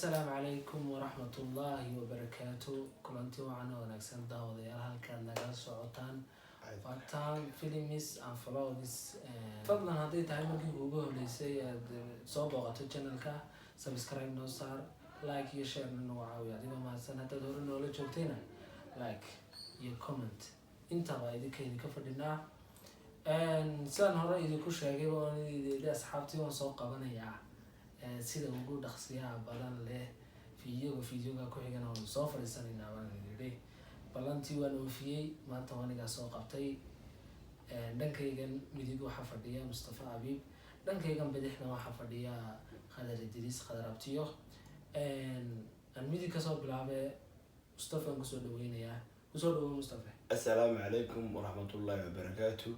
Asalaamu calaykum waraxmatullaahi wabarakaatu. Kulanti wacan oo wanaagsan, daawadayaal. Halkaad nagala socotaan waa Tam Films and Vlogs. Fadlan, hadday tahay markii kuugu horeysay aad soo booqato channelka, subscribe noo saar, like iyo share na nagu caawiya, adigoo mahadsan. Haddaad hore noola joogtayna, like iyo comment intaba idinka fadhinaa. Sidaan hore idinku sheegay, waan idin asxaabtii waan soo qabanayaa sida ugu dhaqsiyaha badan leh. Videoga videoga ku xigana waanu soo fadhiisanaynaa baan idhi. Ballantii waan oofiyey. Maanta waanigaa soo qabtay. Dhankaygan midig waxaa fadhiya Mustafa Abiib, dhankaygan bidixna waxaa fadhiya Khadar Idriis, Khadar Abtiyo. Aan midig kasoo bilaabe, Mustafa aan kusoo dhaweynayaa. Kusoo dhawow, Mustafa. Assalaamu calaykum waraxmatullaahi wabarakaatu.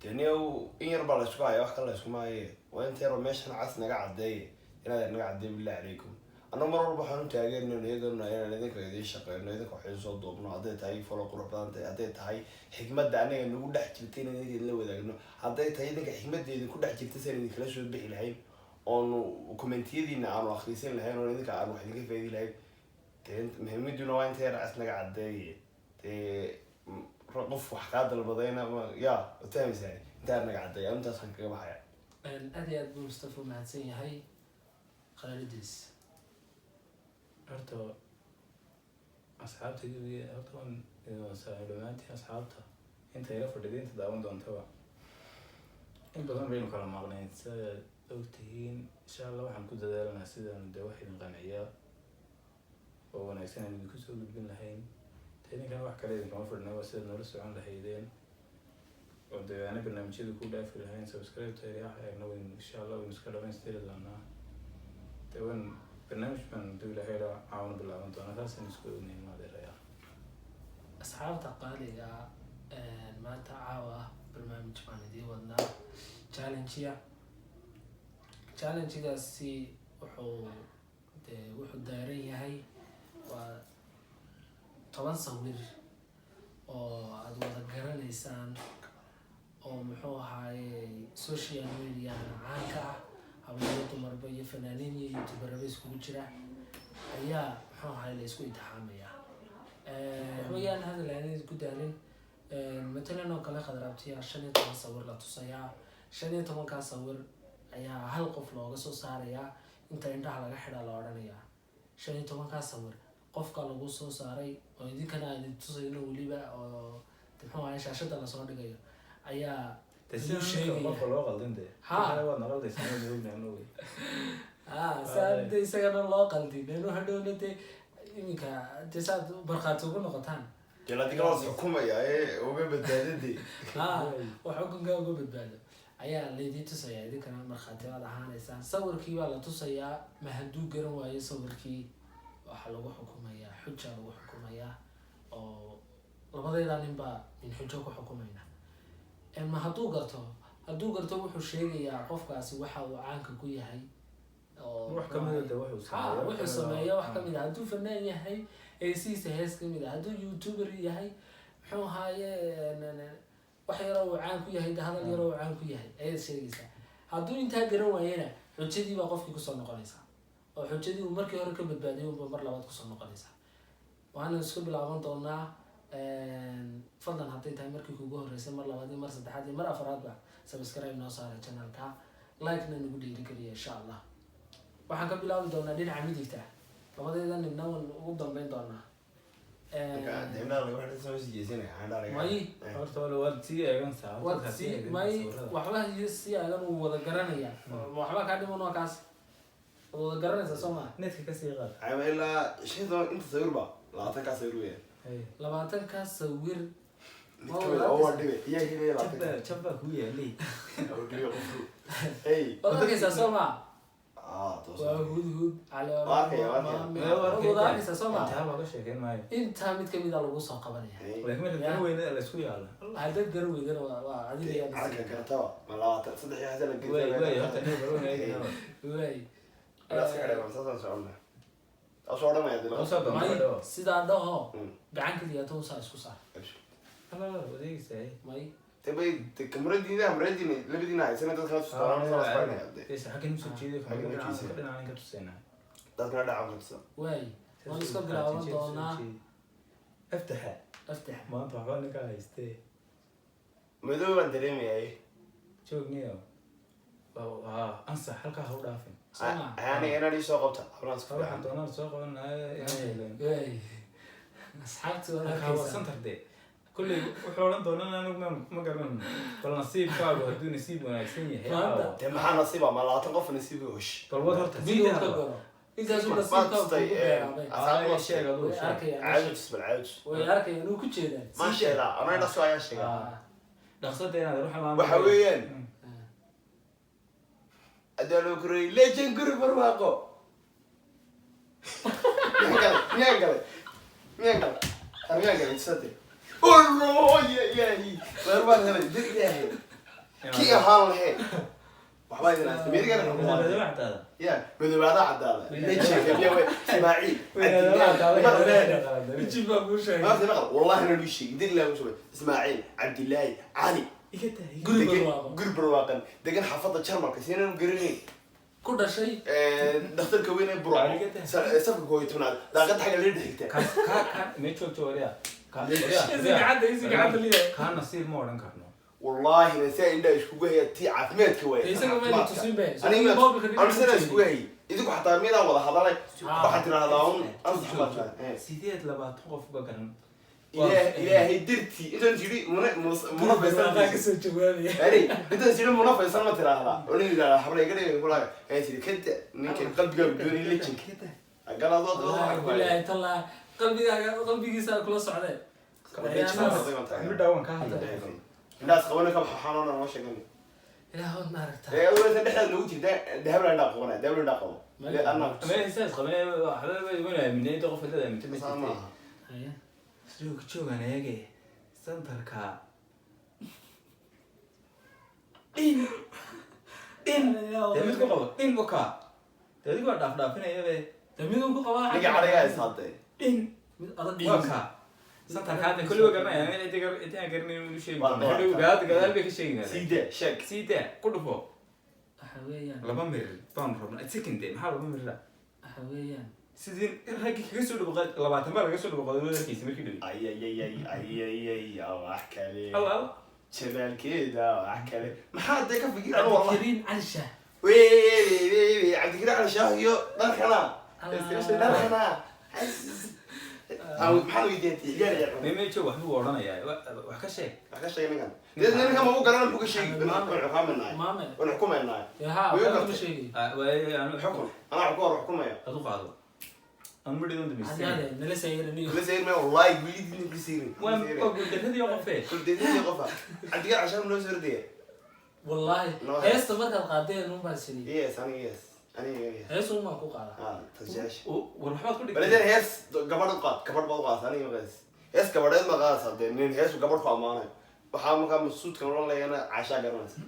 Deniyow, in yar baa la isku haya, wax kale la iskuma haye. Waa inta yaroo meeshan cas naga cadeeye, inaad naga cadeey, billahi calaykum. Annagu mar walba waxaan u taageerna iyadana inaan idinka idiin shaqeyno, idinka wax idin soo duubno. Hadday tahay falo qurux badan tahay, hadday tahay xikmadda anaga nagu dhex jirta inaan idinka idinla wadaagno, hadday tahay idinka xikmadda idinku dhex jirta siaan idinkala soo bixi lahayn, oonu commentiyadiina aanu akhriisan lahayn, oon idinka aanu wax idinka faidi lahayn. Dee muhiimaduna waa inta yar cas naga cadeeye. Dee qof wax kaa dalbadayna ya fahmaysaa, intaa yar naga cadeeya, intaasaan kaga baxaya. Aad iyo aad buu Mustafa mahadsan yahay. Khadar Idriis. Horta asxaabta, horta waan dhammaantiin asxaabta inta ila fadhida, inta daawan doontaba, in badan baynu kala maqnayn, sidaad ogtihiin. Insha Allah waxaan ku dadaalanaa sidaanu dee wax idin qanciyaa oo wanaagsan aan idinku soo gudbin lahayn. De idinkana wax kale idinkama fadhina, waa sidaad noola socon lahaydeen oo dee aana barnaamijyada ku dhaafi lahayn. Subscribe tayriyax eegna waynu, insha Allah, waynu iska dhamaystiri doonaa. Dee waan barnaamij baan duu Ilaahay la caawin bilaaban doonaa, saasaan isku ognayn, maadeerayaa. Asxaabta qaaliga, maanta caawa barnaamij baan idiin wadnaa, challenge-ya. Challengegaasi wuxuu dee wuxuu daaran yahay waa 10 sawir oo aada wada garanaysaan, oo muxuu ahaaye, social mediana caanka ah, hablayo, dumarba iyo fanaaniin iyo youtuberaba iskugu jira, ayaa muxuu ahaye la isku imtixaamaya. Waxba yaan hadal aanay ku daalin. Matalan oo kale, Khadraabtiya 15 sawir la tusayaa. 15-kaa sawir ayaa hal qof looga soo saarayaa. Inta indhaha laga xidhaa la odhanayaa 15-kaa sawir qofka lagu soo saaray, oo idinkana aan idin tusayno weliba, oo muxuu ahay, shaashada lasoo dhigayo ayaa dee lagu sida sheegaya. Qofka loo qaldin dee. Ha. Waad naqaldaysaa, waad ognahay anagu. Saa de isagana loo qaldin inu hadhowna dee iminka dee saad barkhaati ugu noqotaan. Dee ladiga waa xukumaya ee uga badbaadadii. Ha, wax xukunka uga badbaado ayaa laydin tusayaa, idinkana markhaati baad ahaanaysaan. Sawirkii baa la tusayaa. Ma hadduu garan waayo sawirkii, waxaa lagu xukumayaa, xuja lagu xukumayaa, oo labadeeda nin baa min xujo ku xukumayna. Ma hadduu garto, hadduu garto, wuxuu sheegayaa qofkaasi waxa uu caanka ku yahay oo wax kamida de wuxuu ha sameeyo. Wuxuu sameeya wax kamid a. Hadduu fanaan yahay, heesihiisa hees kamid a. Hadduu youtuber yahay, muxuu ahaaye, wax yaroo uu caan ku yahay, de hadal yaroo uu caan ku yahay ayaad sheegaysaa. Hadduu intaa garan waayena, xujadii baa qofkii kusoo noqonaysaa, oo xujadii uu markii hore ka badbaadiyay unba mar labaad kusoo noqonaysaa. Waana isku bilaaban doonaa. Fadlan, hadday tahay markii kugu horeysay, mar labaad iyo mar saddexaad iyo mar afraadba subscribe noo saara channelka, like-na nagu dhiirigeliya. Insha Allah waxaan ka bilaabi doonaa dhinaca midigta. Labadeeda ninna waan ugu dambeyn doonaa. May. Horta wala waad sii eegantaa. Waad sii may, waxba si aadan uu wada garanaya, waxba kaa dhiman, waa kaas waad wada garanaysaa, soo maa? Netka kasii qaad. Ilaa 15 inta sawir ba 20-kaa sawir weeyaan. Hey. 20-kaa sawir. Mid kamid ah oo waa dhibe iyaa helaya 20-ka. Jabba jabba ku yaalay. Oo dhibe qofku hey. Waad arkaysaa, soo maa? Ah, toos. Waa Hudhud Cali. Waa arkaya, waa arkaya. Maame. Waad wada arkaysaa, soo maa? Intaa looga sheekeyn maayo. Intaa mid kamid a lagu soo qabanaya. Hey. Laakiin marka garan weyne la isku yaala. Haddaad garan weydana, waa adiga yaa Calanka nasiib. karataba ma 20 saddex iyo xasan la Way way, horta nin garan weyne. Waay. Saasaan soconna, taasoo odhanaya dee. Usoo doonto. May. Dhawo. Sidaa dhaho, gacan keliya toosaa isku saar. Alla wadeegaysaa. May. Bay kamaradiina kamaradiina labadiina haysana, dad kala tustaan saas baanaya dee. Xaggan usoo jeeday. Xaggan u jeeday. Dhinacan ka tusaynaa. Dadkana dhaca qabsa. Waay, waan iska bilaaban doonaa. Aftaxa. Aftax. Maanta waxbaa ninkaa haystee. Madow baan dareemayay. Joogniyo. Ansax, halkaa ha u dhaafin. Soo ma? Aniga inaan ii soo qabta hablaan isku Waxaan fiican. doonaan soo qabanaya inaan heleen. Waay, asxaabti waad Halkaa waa arkaysaa. Center dee. Kulley wuxuu odhan doonaan anigu ma garanayno. Bal nasiibkaagu hadduu nasiib wanaagsan yahay. Maanta. Aawo. Dee maxaa nasiiba ma 20 qof nasiibi hosh. Bal wad horta. Mid uu ka galo intaasuu Maad nasiibkaa tustay, kugu beeraabay. asxaabta Ay, sheeg aduu, Way sheeg. arkayaan. Caawis bal caawis. Way arkayaan, uu ku jeedaan. Ma sheegaa anaa ila soo ayaa sheegaa. Dhaqsada inaad ruuxa maama. Waxa weeyaan adaa loo korayay legend guri barwaaqo. Miyaan galay? Miyaan galay? Miyaan galay? Har miyaan galay? Tusate. Olo ya ilaahi, waar baan helay dir ilaahay kii ahaan lahayn waxbaa idin haysta midigana. Madoobaada cadaada. Ya madoobaada caddaada legendka miya wey Ismaaciil. Ijib baa kuu sheegay. Maanta maqal, wallahi na sheegay dir ilaahay usoo Ismaaciil Cabdilaahi Cali. Iga taa, iga. Guri degan- barwaaqo. Guri barwaaqan degan xaafadda Jarmalka siinaan garanayn. Ku dhashay. Dhakhtarka weyn ee Burco, safka 11aad, daaqada xagga la dhigta. Ka me joogto wariya. Ka Isi gacanta, isi gacanta liya. Ka nasiib ma odhan karno. Wallahi na saa indhaa iskugu haya tii caafimaadka waay. Dee isaga mayna tusin be. Aniga Mobilka dhinaca aniga ku iskugu hayay idinku xataa miyadaan wada hadalay? Ah. Waxaad tiraahdaa un ansax baad tiraahdaa. 28 qof uga garan. Ilaahay dartii intaan tidhi muna muna Barwaaqaa faysan. kasoo jawaabaya. Ari intaan tidhi muna faysan ma tiraahdaa oo nin yidhahdaa habla iga dhigay kulaaga ayaa tidhi kada ninka qalbigaagu doonay legendka galaadoo. Wallaahi bilaahi tallaahi, qalbigaaga qalbigiisa kula socdee. Midhaa waan ka hadlay. Indhaas qabana ka baxa xanuuna noo sheegan. Ilaah maaragta. Ee adigu inta dhexdaad noogu jirta dahabla indhaa qabanaya, dahabla indhaa qabo. Anna Ma heesaas qabnay waxba way wana aaminay qof hadda aamintay ma saa jirtay. maaha. Haya. Joog joogan eege. Centerka. Dhin. Dhin. Dee mid ku qabo dhin waka. Dee adigu waa dhaaf dhaafinaya be. Dee mid uu ku qabaa. Ninka cadhagaa is hadday. Dhin. Mid adag. Waa ka. Centerka hadda kulli waa garanayaan inta aan garanayn inuu sheegi. Waa Hadhow gadaal gadaal bay ka sheeginayaan. Sii dee sheeg. Sii daa ku dhufo. Waxa weeyaan. 2 mirir baan rabnaa. Second day maxaa 2 mirir ah? Waxa weeyaan. Sidii raggii kaga soo dhubuqay 20 baa laga soo dhubuqay wadarkiisa markii dhawi. Ayayayay ayayay, wax kale. Al al. Jamaalkeeda wax kale maxaa dee ka fikir anu wallah. Cabdikariin Cali Shaah. Wey Cabdikariin Cali Shaah iyo dharkana dharkana maxaan weydiiyay ciyaar ciyaar. Meeme joog waxbuu odhanayaa wax ka sheeg. Wax ka sheegay ninkan dee ninkan ma u garan muxuu ka sheegi waan xukumaynaa. Maame. Waan xukumaynaa. Haa, Way u waxba kama gartay. sheegay. Waaye anu Xukun anaa xukun hor xukumaya. Adu qaado aan midhidan Hadda dambaysta. nala sayraniyo. Kula sayrin ma wallahi welidin kula sayrin. Waa guuldaradii qofee. Guuldaradii qofa Cabdikariin Cali Shaah noo soo ordaya. Wallaahi No. heesta markaad qaadeen un baan siniyey. Yes, aniga yes, aniga yes. Hees un baan ku qaadaa. Ah tasjaash. War waxbaad ku dhigtay. Baladeen hees gabadh u qaad, gabadh baad u qaad, aniga hees hees gabadheed ma qaadaysaa dee nin hees gabadh ku ammaanayo waxaa markaa masuudkan odhan layana caashaa garanaysa.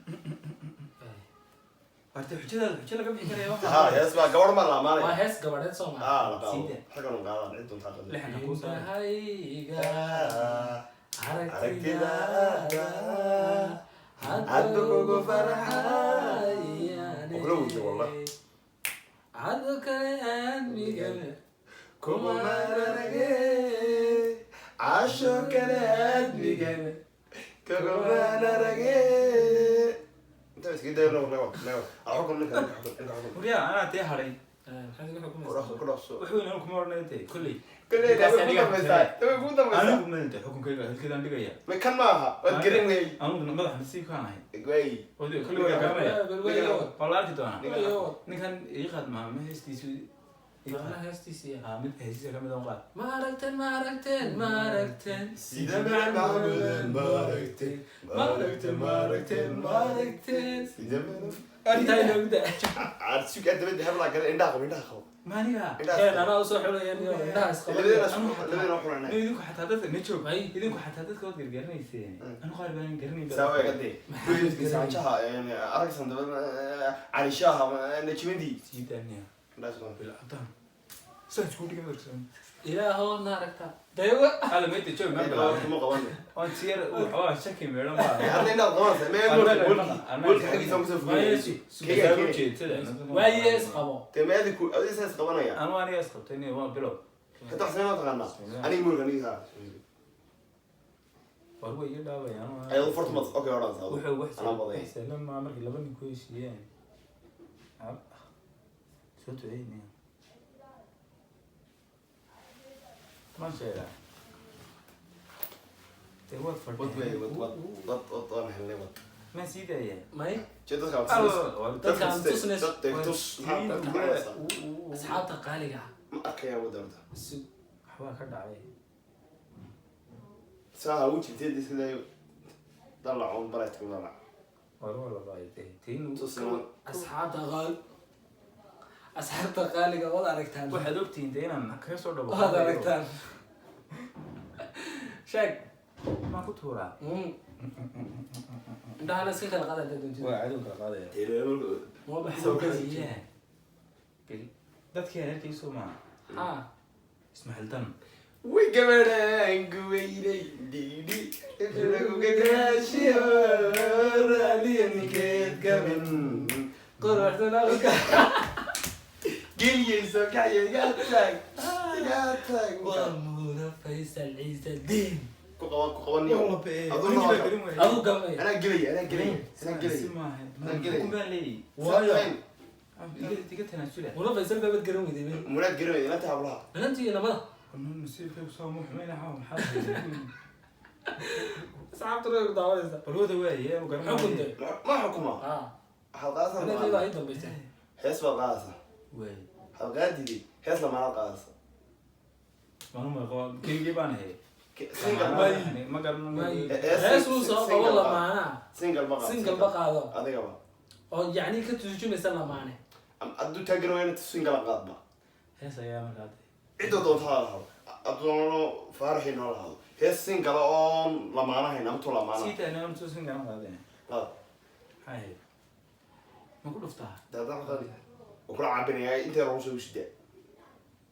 Horta xujadaada xujo laga bixi karaya waxa. Ha hees baa gabadh maa la Waa ammaanaya. hees gabadheed soo maa? Ah la qaado. Siide. Xaggan u qaadaan cid doontaa qaado. Lixanka kuu saaray. Indhahayga aragtidaada aragtidaada hadda kugu farxayaan. Waa kula weydiiyey, wallah. Caddo kale aadmiga kuma arage casho kale aadmigan kaguma arage inta iska dayo no no no xukun ninka ninka xukun ninka xukun. Waryaa anaa tee hadhay. Maxaad iga Ku xukumaysaa? dhaqso, ku dhaqso. Wax weyn anigu kuma odhanaya tee kolley. Kulley way ku dambaysaa, way ku dambaysaa. Anigu ma inta xukunkayga halkeedaan dhigaya. Ma kan maaha waad garan wey. Anigu madaxa nasiibkaan ahay. Way. Kolley waa garanaya. Bal way wad. Waa la arki doonaa. Way wad. Ninkan ii qaad maama heestiisu ii Macnaha qaad. heestiisiya. Ah, mid heestiisa ka mid aan qaad. Ma aragteen, ma aragteen, ma aragteen. Sida macbudan ma aragteen, ma aragteen, ma aragteen, ma aragteen. Sida Intaa inoogu daa. Aad dabadda hablaa gale indhaha qabo, indhaha qabo. Ma aniga. Indhaha Een qabo. anaa usoo xulaya niyo indhaha isqaba. Labadeena labadeena xulanay. Idinku xataa dadka ma joog. Ay. Idinku xataa dadka waad gargaranayseen. Anu qaar baan garanayn. Saa way gadee. Saajaha aragsan dabad Cali Shaah Najmadi. Sii daaniya. Indhaha qabo. Bil cadaan. Saan isku dhigay markaan. Ilaahow na aragtaa daywa. Alla meydda joog ma bilaabay. Kuma qabanay. Waan siyar waxbaa shaki meedhan baa. Hadda indhaad qabanaysa mee moolka xaggiisa kusoo Waaye fogey. Ujeedada. Waaye is qabo. Dee meedi ku adiga saas qabanaya. Anu aniga is qabtay nin waa bilow. Hadda wax samee ma taqaanaa aniga moolka aniga saa. War way iga dhaabayaan. Ayadu farta ma okay odhanaysa. Wuxuu wax anaa baday. sahlan maa markii laba nin ku heshiiyeen. Soo duceynaya. Ma sheegaa. Dee waad Wad wey fadhiyaa. wad wad wad wad waan helnay wad. Ma sii daayaa. May. Jee dadka Dadka aan tusnayso. Dadka tus maxaa dadka qabanaysaa? Asxaabta qaaliga ah. Ma arkayaan wadda horta. Waxbaa ka dhacay. Saa ugu jirtay siday dalacoon bareedka dalac. War waa la baayday. Tiin Tusna. Asxaabta qaal asxaabta qaaliga waad aragtaan. Waxaad ogtihiin dee inaan kaga soo dhabo. Waad aragtaan, sheeg. Maan ku tuuraa. Indhahana iska kala qaada haddaad doontid. Waa cadow kala qaadaya. Ma baxsan. Sawirkaas bil dadkii reerkiisu ma Ha. Ismaaciil Dan. Way gabadhaan guweynay dhiidhi lagu gagaashiyo raaliya ninkeed gaban. Quruxdana uga. Geliyeyso kacya iga taag iga taag. Waa Muuna Faysal Ciise Diin. Ku qaban ku qaban niyo. Aduu Anigii baa noo gelin waayey. Aduu gamay. Anaa gelaya anaa gelaya anaa Si gelaya. maaha. Anaa gelaya. Xukun baan leeyahay. Waayo. Iga tanaasula. Muuna Faysal baabad garan weyday be. Muraad garan weyday inanta hablaha. Inantii inamada. Anuu nasiibkaygu saa muu xumayna xaw maxaa tahay? Asxaabta way ku daawanaysaa. Bal wada waaye anu garanaayo. Xukun dee. Ma xukuma. Ha. Waxaad qaadaysaa Inantii baa ii dambaysay. Hees baad qaadaysaa. Waay. Waxaad qaadidii hees lamaanaad qaadaysaa. Manu ma qabo keligii baan ahay. Single Waay. Ma garanayo. Waay. Eh, Hees uu soo qabo single ba. lamaana. Single ba qaad. Single ba qaado. Adigaba. Oo yacni ka turjumaysa lamaane. Hadduu taagan waayna single qaadba. Hees ayaa markaa dee. Cidda doonta ha lahado. Hadduu faaraxii noo lahado. Hees single oon lamaanahayn ama tu lamaana. Sii taana anu soo single aan qaadayna. Qaad. Maxay ahayd? Ma ku dhuftaa? Daadaan qaadi. Wuu kula caabinayaa intee lagu soo shidaa.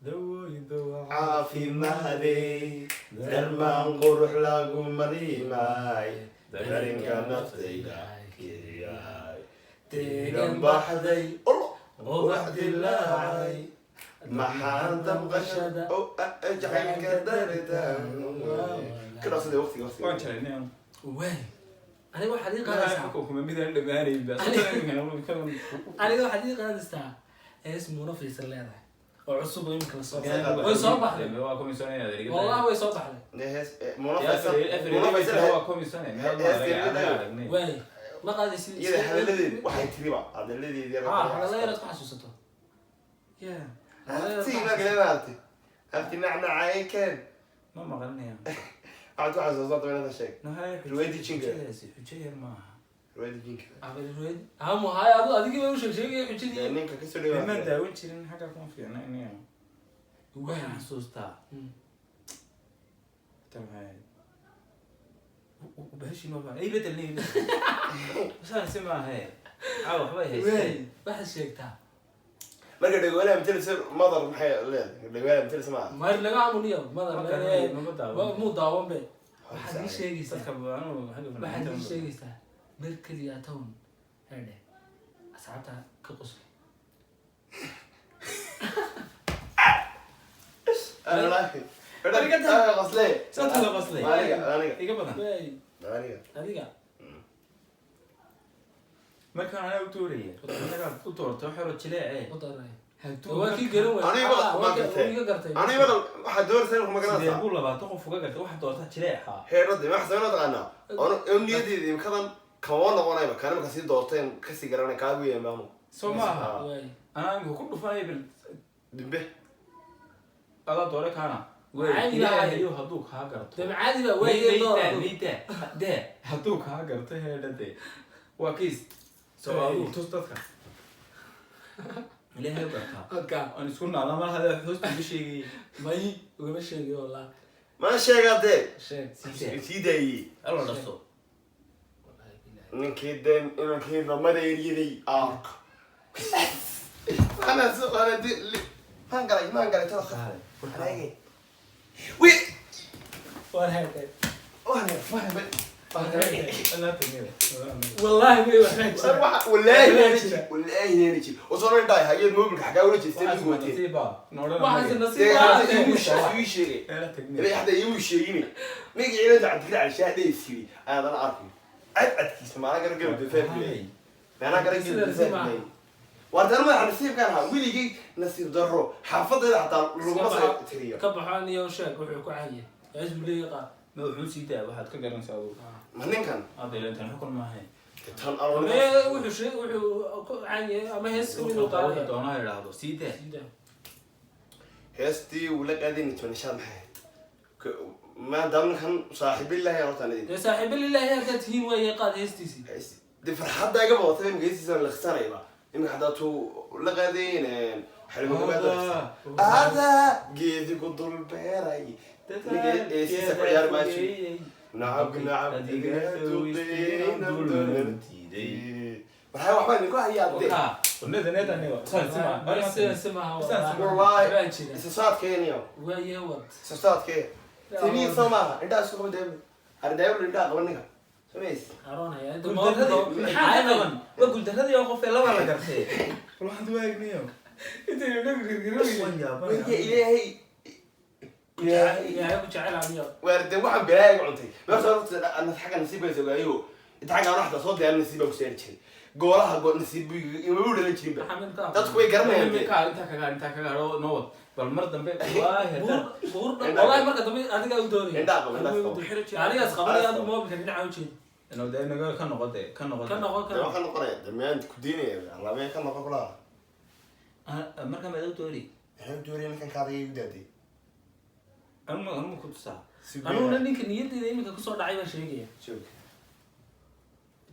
Dawooy dawa. Caafimaadey darmaan qurux lagu marimaay dareenka naftayda keliyaay deegan baxday ubax dilaacay maxaan damqashada jacaylka daritaan ka dhaqsaday waqtiga Waan waqtiga. jaray nin. Waay. Aniga waxaad ii Waxaa qaadaysaa. xukunka midaan dhammaanayn ba. Aniga waxaad ii qaadaysaa hees Muuna Faysal leedahay oo cusub oo imika la soo baxday. Way soo baxday. Waa komisonay adeer. Wallahi way soo baxday. Dee hees Muna Faysal Muna Faysal waa komisonay. Meel ma aragnay. Waay. Ma qaadaysid. Iyada hadalladeedi waxay tiriba hadalladeedi. Ha, hadalla yaraad ku xasuusato. Yeah. Abti ma galanati abti nacnacay keen. Ma maqlinaya. Waxaad ku xasuusataa inaad sheeg. Nahay Riwaayadii jinka. xujadaasi xujo yar maaha. Riwaayadii jinka. Abel Ruweyd. Hamu haay adu adigii baa u sheeg sheegaya xujadii. Ninka kasoo Nimaan dhawaa. daawan jirin xagga kuma fiicna inay. Waay. Waxaan xasuustaa. Tan maxay ahayd? Bahashii noo baa. Ii bedel ii bedel. Saan si maaha. Caawa waxbay Waay. haysteen. Waxaad sheegtaa. Marka dhagwalaha matalis madar maxay leedahay dhagwalaha matalis maaha. Maar laga amuniyo madar. Ma garanayo, maba daawan. Muu daawan be. Waxaad ii sheegaysaa. Dadka anu xagga Waxaad ii fanaaniinta. sheegaysaa meel keliya town herdhe asxaabta ka qosli. Wallaahi. Adiga taa. Qosle. Sababta loo qoslay? Aniga aniga. Iga badan. Waay. Aniga. Adiga. Markaan anaa u dooraya. Anagaa u doortay wax yaroo jileec U daray. Hadduu Waa kii garan waayay. Aniga Ah, ma waa kii gartay. iga gartay. Aniga maqal waxaad dooraysaa kuma Sidee garanaysaa. buu 20 qof uga gartay waxa doorta jileeca. Heerada waxa sameynaa taqaanaa. Ono niyadeeda imkadan kama noqonayba kana marka sii doorteen kasii garanay kaagu yeemaan maamo. Soo maaha. Waay. Anaa imika ku dhufanaya bil Dimbe. adaa doore kaana. Caadi baa ahay. Ilaahayow hadduu kaa garto. Dee caadi baa waayeen door. Mayda, mayda, hadduu kaa garto heedhade. Waa kiis. Soo aduu tus dadka. Ilaahay u gartaa. Halka. Aan isku naalna mar hadee hoosta uga sheegayay. May ugama sheegay wallah. Ma sheegaa dee. Sheeg. Sii Sii daayay. Alla dhaso. Wallahi billahi. Ninkii den inankii damada eryaday ark. Ana soo ana di maan galay maan galay tala khaf. Anaga. Wi War heedhe. Wala Wallaahi may waxbaa jira. waxa wallaahi wallaahi neeni jir oo soo dhan hayeed mobilka xagaa ula jeestay Waxaas mid waa watee nasiiba. Noodhan Waxaas anaga. nasiib dee waa. hadda iigu sheegay Eela tagniyo. ilaa hadda iigu sheegin magaciina Cabdikariin Cali Shaah dheysiri ayaadan arkay cadcadkiisa maana gara garab difaac leeyahay maana gara garab difaac leeyahay waar tan madaxa nasiibkaan ahaa weligay nasiib darro xaafadayda xataa laguma soo tiriyo Ka baxo aniyo sheeg wuxuu ku cayay. Hees buu leeyahay qaar. Ma wuxuu sii daa waxaad ka garanaysaa adigu. Ma ninkan Hadda ilaa intaan xukun maahayn. Tan Ama wuxuu sheeg wuxuu ku cayay ama hees ka mid uu Wuxuu qaadaya. doonaha idhaahdo sii daa. Sii daa. Heestii uu la qaaday nitmanishaad maxay ahayd maadaama ninkan saaxiibillahi hortaan idin Dee saaxiibo lilaahi haddaad tihiin waaye qaad heestiisii. Dee farxadda iga badatay imika heestiisaan liqsanayba imika haddaa tuu la qaadayn xilmogamaada geedi ku dul beeray ninka heestiisa ku ciyaari maayo. Nacab nacab waxaa waxbaa idinku hayaa de. Wadnada neeta aniga. Saan si ma. Sidan si maaha wallaahi. Wallaahi. Waxbaa jira. Isa saadkeeniyo Waaye wad. isa saadkee timiin soo maaha indhaha isku qaba daabul ardaabul indhaha qaba ninka samays Aroon haya. Inta Guuldaradii maxaa ka qaban? Waa guuldaradii oo qof ee laba la gartay. Bal waxaad waagniyo. Intaynu inagu girgiroyno. Waan yaabanaya. Weliga ilaahay ilaahay Ilaahay ku jecel aniyo. Waarde waxaan balaaga cuntay meesha horta ana xagga nasiibka sogaayo inta xagga aan waxda soo diyaarin nasiib baa ku saari jiray goolaha gool nasiib ima u dhalan jirin ba Maxaa mid ka ah? Dadku way garanayaan dee. Iminka intaa kaga intaa kaga haro noo wad. Bal mar dambe wallaahi Buur haddaan buur wallaahi marka dambe adigaa u doonaya. Indhaha qaba indhaha qaba. Anigaas qabanaya adigu moobilka dhinaca u jeedi. Inuu dee naga ka noqo dee ka noqo. Ka noqon Dee karo. waxaan noqonaya dee miyaan ku diinaya laamee ka noqon kulaha. Marka maad u doori. Maxay u dooraya ninkan kaadaga igu daaday? Anuma anuma ku tusaa. Aniguna ninka niyadeyda iminka kusoo dhacay baan sheegaya. Joog.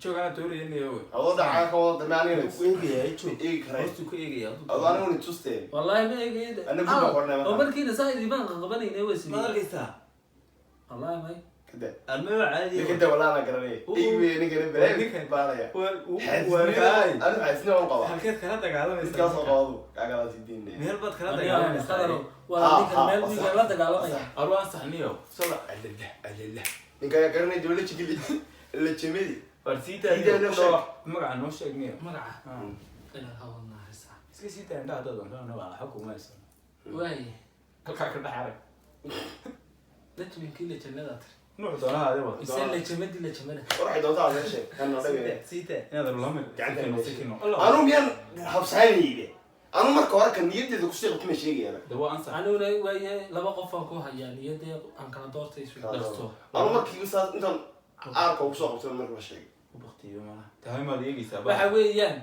Joog anaa dooraya inayo. Adoo dhacaa ka wada dambe anigana Ku eegaya joog. eegi karay. Hoostu ku eegaya. Adoo aniguna tusteen. Wallaahi ma eegayda. Anagu baan qornay markaa. Oo markiina saa idin qaqabanayna way Ma sidii. arkaysaa? Wallaahi may. Kada. Alma waa caadi. Ninka dee walaa anaa garanaya. Eegi weeye ninkana balaayo baanaya. Waa Xaasnimo anigu xaasnimo waan qabaa. Halkeed kala dagaalamaysaa? Midkaas oo qabo adigu kaagala sii diinaya. Meel baad kala Aniga dagaalamaysaa. qadaro waa ninka meel ninka la dagaalamaya. Aruu aan saxniyo. Sala. Alalah alalah ninka ayaa garanaya dawla jigili la jemedi. War sii daa. Sii daa noo sheeg. Magaca noo sheeg niyo. Magaca. Inaad hawadna haysaa. Iska sii daa indhaha haddaad doonto annaga waxba kuma haysan. Waaye. Halkaa ka dhex arag. Najminkii la jannada tir. Nuuc doonaha adiga wad. Mise la jamadii la jamada. Waxay doontaa aad sheeg kan noo dhagay. Sii daa. Inaad lama Gacanta sikino noo sikino. Anu miyaan habsaanayde anu marka hore kan niyaddeeda kusii qabtay ma sheegayana. De waa ansax. Aniguna waaye laba qof aan ku hayaa niyadee aan kala doortay isu. Dhaqso. Anu markii saas intaan aarka ugu soo qabtay marka ma sheegay. U baktiyo malaha. Tahay maad eegaysaa. Waxa weeyaan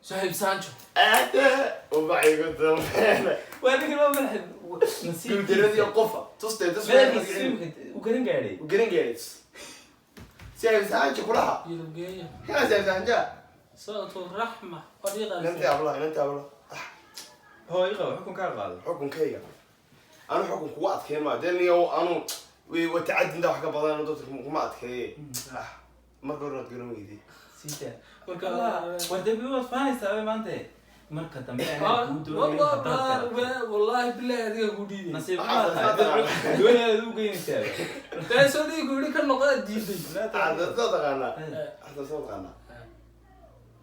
Suhayb Sancho. Aada ubacigu dambeena. Waa ninkan waa madaxa nasiib. Guuldaradii qofa tustee tus. Madaxiisa u garan gaadhay. Garan gaadhay si ay saanji kulaha. Yurubgeeya. Hela si ay saanja. Sawtu raxma. Qadiiqa. Inantii abla inantii abla. Hoo iqa xukun kaa qaado. Xukunkayga anu xukun kugu adkeyn maayo dee niyow anu watacadi intaa wax ka badan dadka kuma adkeeye marka hore waad garan weyday. Sii daa. Marka War dambi waad faanaysaa bay maanta. Marka dambe anaa kuu doonaya haddaad garato. Wallaahi billahi adiga ku dhiibay. Nasiib xumaa tahay. Doonayaad u geynaysaa. Taasoo dhiig yidhi ka noqda diiday. Hadda soo taqaanaa hadda soo taqaanaa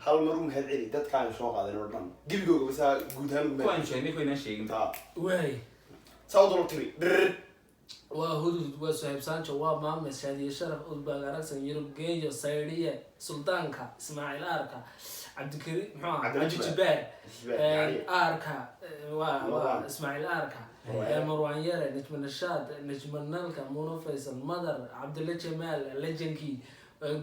hal mar u mahad celi dadkaan soo qaadan oo dhan gebigooga basaa guud ahaan ugu mahad Kuwaan sheegnay kuwaynaan sheegin. Taa. Waay. Saa u dul tiri dhirr. Waa Hudud, waa Suhayb Sancho, waa Maame Shaadiye Sharaf, Udbaag Aragsan, Yurub Geeyo, Saydiye, Suldaanka, Ismaaciil Aarka, Cabdikariim muxuu ahaa? Cabdiljibaar. Cabdijibaar. Jibbaar, Aarka waa Marwaan. Ismaaciil Aarka, Marwaan. Marwaan Yare, Najma Nashaad, Najma Nalka, Muno Faysal, Madar, Cabdilla Jamaal, Lejankii,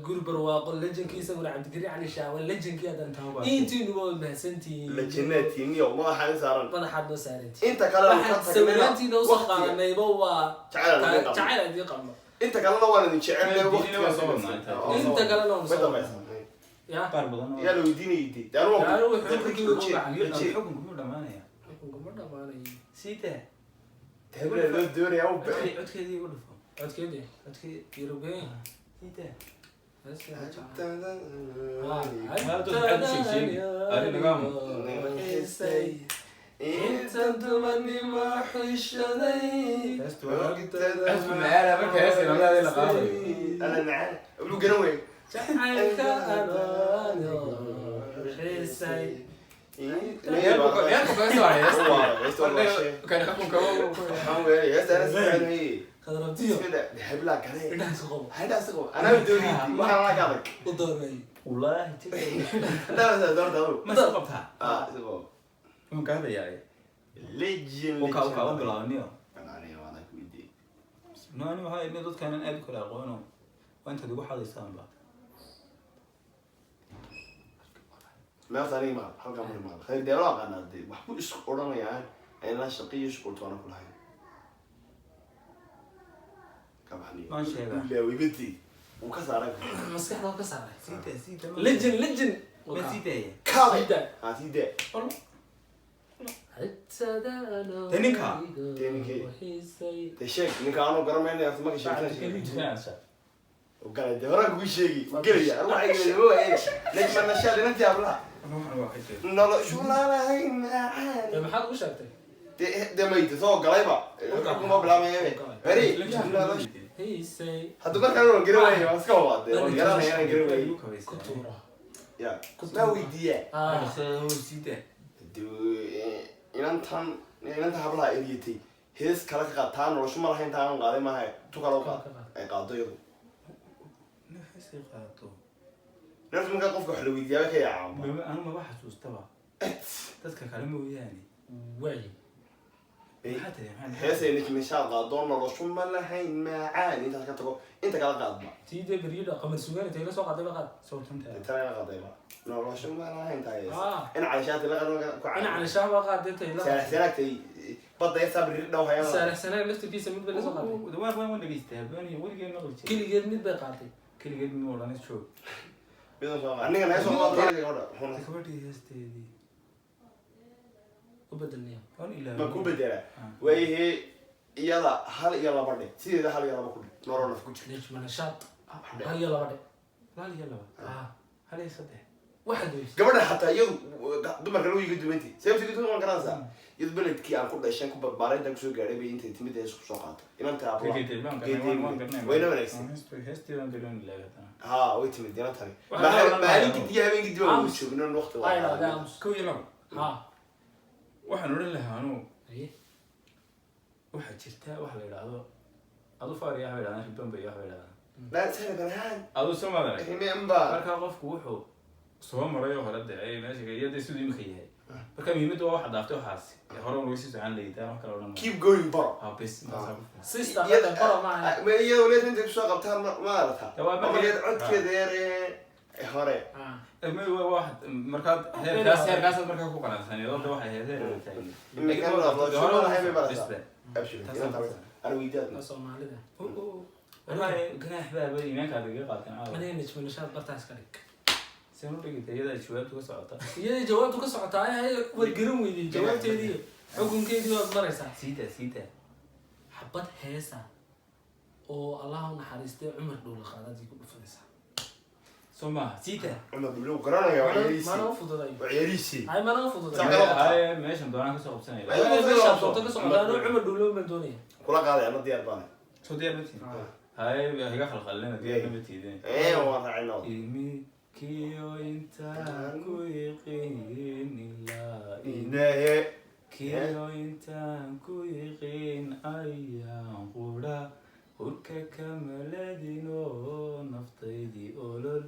Guri Barwaaqo, Lejankii isaguna Cabdikariim Cali Shaawa, Lejankii haddana intiinu waa mahadsantihiin. La jannaatiiniyo madaxaan i saaran. Madaxaad noo saarantihiin. Inta kalena ka Waxaan tagnayna sawiraantiina usoo waqtiga. qaadanayba waa Jacayl aan idiin qabno. jacayl aan idiin qabno. Inta kalena waan idin jecelnahay Diinina waqtiga waan soo wadnaa inta. Inta kalena waan Way soo dambaysaa. Ya. Qaar badan oo. Yaa la weydiinayay dee. Dee anu waan Yaa, wuxuu dadka xukunkii joojiye, ugu bacay. joojiye. Xukunku muu dhamaanaya. Xukunka ma dhamaanayo. Sii daa. Dee hebel loo doonayaa u bixi. Codkeedii igu dhufo. Codkeedii. Codkeedii. Yurubgeeya. Sii daa. Inta dumanimo xishaday. Heestu macaana marka hees inamada la qaadayo. Ana macaan ablu garan wey. Jacaylka anaano xiisay. Meel ku kaga soo haray heesta. Kan xukunka Waxaan weeyay heesta ana si fiican weeye. Qadarabtiyo. Hebla kale. Indhaha isku qabo. Hadda isku anaa doonid waxaan la adag. U doormay. Wallaahi. Hadda doorta adu. Ma soo qabtaa? Ah, isku. Waan ka hadlayaa. Legend. Uka u bilaabniyo. Aniga waan ku weydiiyey. No, ani waxaa idin dadkaanan aad u kala aqoono. Waa intaad igu xadaysaanba. Meesha aniga ma halkan ma khayr dee loo aqaanaa dee wax ku isku odhanayaan ayna shaqiyo shuqultoona ku lahayn. Ka baxniyo. Waan sheegaa. Ilaawibintii wuu ka saaray. Maskaxda waa ka saaray. Siita siita. Legend, legend. Ma siitaya. Kaabay. Siida. Ah, siida. Xiisadaano Dee ninka? Dee ninkii? xiisay. Dee sheeg ninka aanu garanayna marka sheegtaan sheeg. Galay dee horaan kugu sheegi gelaya anu waxay gelaya ma waayay najma nashaad inantii hablaha noloshu lalahayn macaan. Dee maxaad ugu sheegtay? Dee mayta soo galayba kuma bilaabaya beri noloshu. Xiisay. Hadda markaan waan garan waayay, waan iska wabaa dee waan garanaya inaan garan waayay. Ku tuura. Ya ma weydiiyaa? Ah. Dee inantan inanta hablaha eriyatay hees kale ka qaad, taa noloshu ma lahayn taa aan qaaday maaha, tu kale u qaad ay qaado iyadu. Neertu markaa qofka wax la weydiiyaa ka yaacaan. Anu maba xasuustaba dadka kale mooyaane. Waay. Maxaa tiri? Heesay najmishaad qaado noloshu ma lahayn macaan intaas ka tago inta kala qaadba. Tii dee beryada qamar sugaan intay la soo qaaday ba qaad. Sawtanta. Tana la qaadayba noloshu ma lahayn tahay. Ah. In calishaati la qaado ku Ina cali shaah baa qaaday intay la saalax salaagtay badda yartaa biri dhow hayaan. Saalax sanaag laftirkiisa mid bay la soo qaaday. Waan waan dhegeystaa habeen weligeed maqli jiray. Keligeed mid bay qaaday. Keligeed muu odhan joog. Midan soo qaad aniga naga soo qaad gabadha. Gabadhii heesteedii. U bedelniya. Waan ilaaway. Ma ku bedelaa waayahee iyada hal iyo laba dhe sideeda hal iyo laba ku dhe nolol naf ku jirta. Najma nashaad hal iyo laba dhe. Hal iyo laba. Ah. Hal iyo saddex. Waxaad weyse. Gabadha xataa iyadu dumarka lagu iga duwantay sababta iga duwan waan garanaysaa iyadu beledkii aan ku dhashay ku barbaaray intaan kusoo gaadhay bay intay timid hees kusoo qaatay inanta abla wayna wanaagsan. Heestii waan garan ilaaway haddana. Ha, way timid inantani Waxaa la odhan maalin lahaa. kadib habeenkii dib aan Aamus. joogno waqti. Ay laada aamus. Kow iyo laba. Ha. Waxaan odhan lahaa anuu Haye. waxaa jirta waxa la yidhaahdo adu faariya waxay yidhahdaan ribanba iyo waxay yidhahdaan laa sahla banahan. Adu soo madanay. Remember. Markaa qofku wuxuu soo maray oo hore dee meesha iyo dee siduu imika yahay, marka muhiimaddu waa waxa dhaaftay waxaasi ee hore unaga sii socon layitaan wax kale odhan maayo. Keep going bro. Ha bes intaasaa ku filan. Sister hadda baro maaha. Iyadoo leed intay kusoo qabtaan ma aragtaa. Waa markay- Markeed codkeeda yar ee hore. Ah. Markaad heerkaas heerkaasaad markaa ku qanacsaneed oo de waxay ahayd heer wada taagneed. Imika Laakiin la hore soo lahayn bay bes barataa. be. Abshir inanta ana weydiyaad. Waa Soomaalida. Wallaahi ganaax baaba iimaankaad iga qaateen caawa. Aniga najma nashaad bartaa iska dhig. Seen u dhigitay iyadaa jawaabtu ka socota. Iyadii jawaabtu ka socotaa ay waad garan weydey jawaabteedii xukunkeedii waad maraysaa. Siita siita. Xabad heesa oo Allah u naxariistay Cumar Dhowle qaadadii ku dhufanaysaa. Soo maaha siita. Cumar Duule wuu garanaya waa ciyaarihiisii. Mana u fududay. Waa ciyaarihiisii. Ay mana u fududay. Sax. Haye meeshan doonaan kasoo qabsanaya. Ay, Meesha doonto ka socdaa anuu Cumar Dhowle baan doonaya. Kula qaaday ana diyaar baana. Soo diyaar ma tihin? Haye iga khalkhalina diyaar ma tiidin. Ee waan raacayna. Imikiyo intaan ku yiqiin ilaa Inahe. kiyo intaan ku yiqiin ayaan qura hurka kamaladino naftaydii olol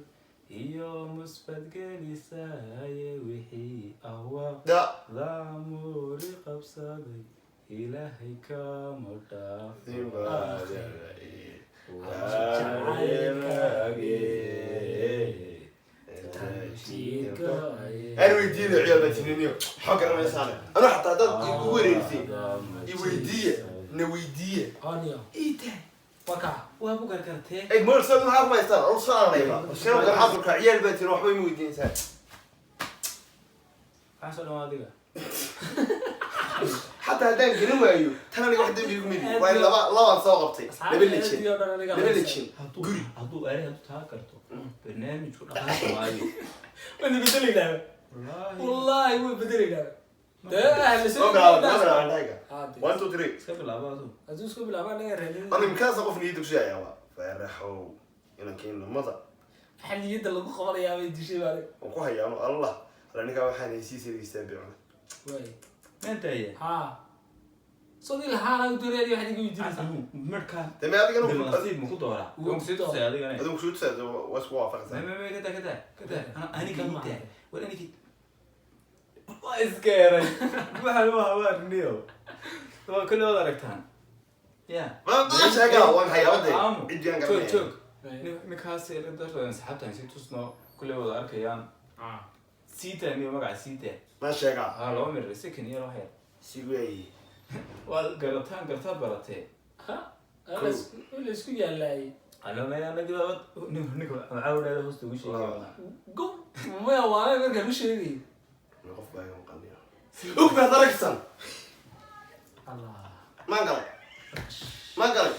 iyo musbadgelisaye wixii ahwa Da. daamuri qabsaday ilaahay kama dhaaf. Aan weydiinay ciyaal baa tininiyo. Maxaa garanaysaane? Anu xataa dad igu wareerisay. I weydiiye. Na weydiiye. Oniyo. Iita. Waka. Waa ku gargartee. Ey mool soo maxaa ku haystaan? Anu soo aanayba. Soo garxad ka ciyaal baa tin waxba ima weydiinaysaa. Waxaa soo dhan waa adiga. Xataa haddaan gelin waayo, tan aniga wax dambi igu midi. Waa in laba labaan soo qabtay. Laba lejin. Asxaabteedii oo dhan aniga Laba lejin. Hadduu Guri. hadduu aaray hadduu taa karto barnaamijku dhaqaaqi maayo. Waan bedelaynaa. Wallaahi. Wallaahi way bedelaynaa. Dee ahla Soo bilaabo, soo bilaabo, ndayga. Haade. 1 2 3. Iska bilaabo aduu. Hadduu isku bilaabo anaga raadin. Ani imkaasa qof niyadda ku sheegayaa waa Faaraxow inankii namada. Maxaa niyadda lagu qabanayaa bay dishay baa. Waan ku hayaano Allah alla ninkaa waxaan heysiisa dhegeystaa bicuna. Waay. Maantaya. Haa. Soo dil haa lagu doonaya waxaad iga weydiinaysaa. Markaa Dee me adigana nasiib ma ku dooraa? Waan kusii tusay adigana. Adigu kusoo tusay waa isku waafaqsan. Me kada kada kada aniga ita war aniga waa iska eray waxaan u habaarniyo waa kulli wad aragtaan ya. Ma sheegaa waan hayaabade. Aamu. Cidii aan Joog garanaya. joog. Ninkaas dartan asxaabtan sii tusno kulli wada arkayaan. Siita niyo magaca siita. Ma sheegaa. Ha laba mir second iyo wax yar. Si weey. Waa garataan gartaa baratee. Ha? La isku yaalaayay. Alamaya anaga ninka caawinaada hoosta ugu sheegay. Go. Maya waa markaan u sheegay. Qof baa iga maqaniyo. Og baad aragsan. Allah. Maan galay. Maan galay.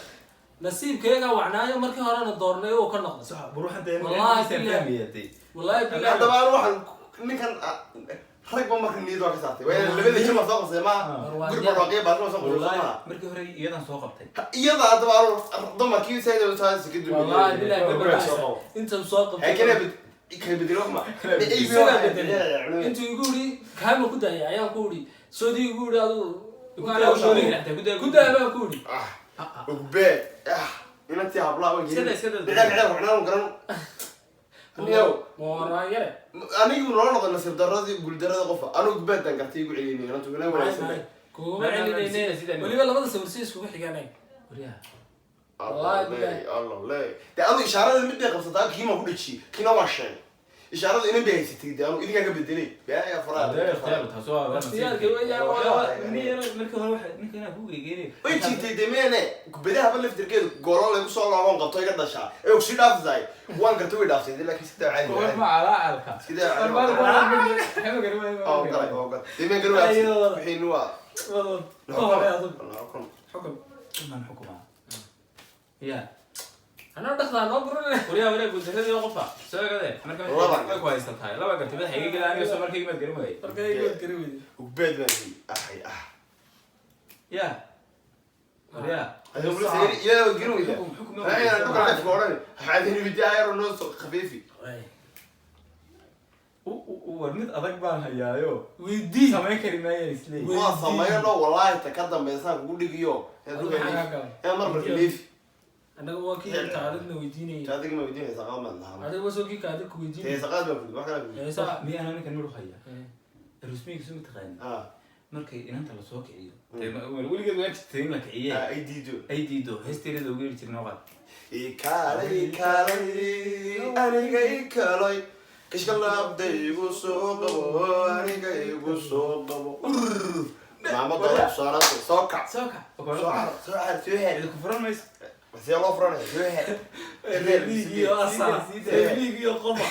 Nasiibkayga wacnaayo markii horena doornay oo ka noqday. Sax buruxan dee. Wallahi billahi. Wallahi billahi. Haddaba anu waxaan ninkan rag ba marka niyad waa ka saartay. Waa inaan labada jir soo qabsay maaha. Guri barwaaqyo baa soo qabsay Wallahi maaha. Markii hore iyadan soo qabtay. Iyada haddaba anu dumarkii sayda saas ka dumin. Wallahi billahi Guriga soo qabo. Inta soo qabtay. Hay kana bid kala bedelo ma. Isagaa bedelay. Intuu igu yidhi kaama ku daaya ayaan ku yidhi soodii igu yidhi aduu ku daaya baan ku yidhi. Ah. Ugbe. Ah. Inantii hablaa waan Iska daa, iska daa. Dhinac dhinac waxnaan garan. Niyow. Mooraan yare. Anigu noo noqon nasiib darradii guuldarrada qofa. Anigu gubaadan gartay igu celiyay inantu ina wanaagsan bay. Kuma celinayne weliba labada sawir si iskugu xiganay. Waryaha. Allah leey, Allah leey. Dee adu ishaarada mid bay qabsataa kiima ku dhajiyay kiina waa sheegay. Ishaarada inan bay haysatay dee anu idinkaa ka bedelay. Baa faraha. Hadee ikhtiyaar taas waa Ikhtiyaarka weeyaan, markii hore waxa ninka inaa ku geegeynay. Way jirtay dee meene kubadahaba laftirkeedu goolo lagu soo laaban qabto iga dhashaa. Ee uu sii dhaafsay. Waan gartay way dhaaftay laakiin sida caadi. Koox ma calaacalka. Sida caadi. Oo galay oo galay. Dee meen garow wixii nuwa. Wad ka hore adug. Xukun. Xukun. Man xukuma. Ya. Anaa dhaqdaa noo guranay. Waryaha waryaha guuldaradii qofa. Soo gade. Marka Laba. way ku haysataa. Laba gartay madaxa iga gala aniga soo markii imaad garan waayay. Markay igu gari weyday. Ugbeed baan yidhi. Axay ah. Ya. Waryaha. Adigu bulshada ilaa garow weydaa. Xukum xukum. Ayna dhulka leefka odhan. Waxaad heli bidaa noo soo khafiifi. War mid adag baan hayaayo. Weydii. Samayn kari maayaan isleey. Waa sameeyno wallahi ta ka dambeysaan kugu dhigiyo. Maxaa galay? Ee mar marka leefi. Annaga waa kii inta adigna weydiinayay. Adiga ma weydiinaysaa qaab baan lahaa. Adiga waa soo kii ka adig ku weydiinayay. Tee saqaad baan fudud wax kale fudud. Heesaa. Miyaana ninkan midhu hayaa? Rusmiga soo mataqaani. Ah. Markay inanta la soo kiciyo. Weligeed waa jirtay in la kiciye. Ah ay diido. Ay diido heesteerada ugu yeeri jirnay qaad. Ikaalay ikaalay aniga ikaalay. Kashka laabda igu soo qabo aniga igu soo qabo. Maama doolar saaranta soo kac. Soo kac. Soo car soo car soo heer. Cidi ku furan mayso. Sidee loo furanaya soo heer. Reermiyigiyo asal. Reermiyigiyo qofa.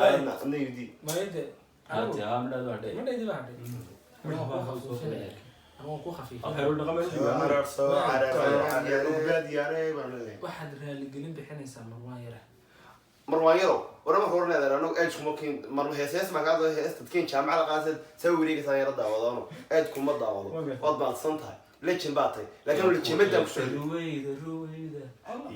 Adna adna yidi. Mayde. Hadda aa midhaad waa Ma dhay. dhaydi baa hadhay. Anaa ku khafiifinaya. Anaa ku khafiifinaya. Xeru dhaqameed. Soo carar soo carar ugbaad yaarey baan leeyahay. Waxaad raaligelin bixinaysaa Marwaan yare. Marwaan yarow war marka horneeda anagu aad kuma keen mar hees baan ka hadlay hees dadkeen jaamacada qaasad saa wareegaysaa yara daawadano aad kuma daawado waad mahadsan tahay legend baa tahay laakiin legendmadan ku socday. Ruwayda ruwayda.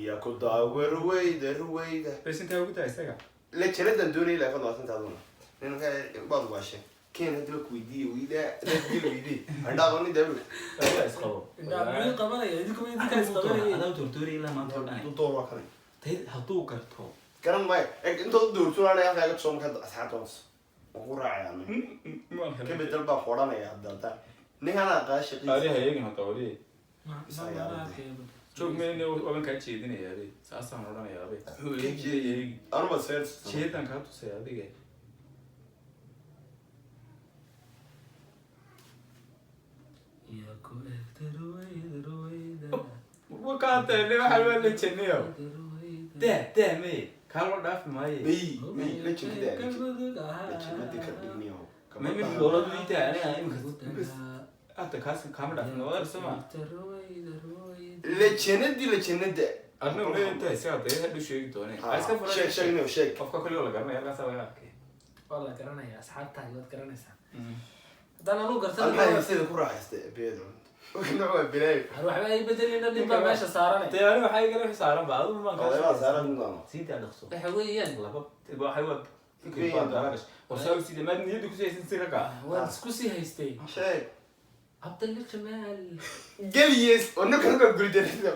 Iyo ku daawe ruwayda ruwayda. Bas intaa ugu daa isaga. Legendadan doonayay laakiin waad mahadsan tahay aduna ninka baad waashay keen hadaba ku weydiiye weydaa dil weydii andhaaqo nin daawo. Waa isqabo. Indhaa miyuu qabanaya? Idinku idinkaa is qabanaya. Adaa doordoori ilaa maanta oo dhan. Door waa kale. Tayd hadduu garto. Garan maayo intood doortunaanay halkaa iga tusoo markaa asxaabta hoos waan ku raacaya ka bedel baa ku odhanaya hadda ninkan qaashiqiisa. Qaaliha eegin hadda wali. Joog meel waban kaa jeedinaya abe. Saasaan odhanaya abe. Wuxuu eegi eegi. Anuma seer. Jeedan kaa tusaya adiga. Iyo ku egta ruwayda ruwayda. Wakaatee waxaa loo lejeniyo. Ruwayda. Daa daa mee. Kaa loo dhaafi maaye. May may legendada legendada ka dhigniyo. Ma mid dowlad wiita aniga imika. Hadda kaas kaama dhaafin wada sama. Legendadii legendada. Adna wali inta isaga dee hadhu sheegi doonee. Ha iska furan. Sheeg sheeg niyo sheeg. Qofka kale oo la garanaya halkaas laga arkay. Waa la garanayaa asxaabtaadi waad garanaysaa. Haddaan anuu gartan Maxaa heesayda ku raaxaystay beed cunto nooc waa bilaayo. Waxba ay bedelina, nin baa meesha saaranay. Dee ani waxaa igala wixii saaran ba adigu maan. Odaybaa saaran doona. Siidaa dhaqso. Waxa weeyaan Laba waxay waa fikir baa dalagashay warsaa u siida maad niyadda kusii haysan si ragga. Waan isku sii haystay. Sheeg. Cabdalla Jamaal. Geliyees oo ninka ninka guuldarrada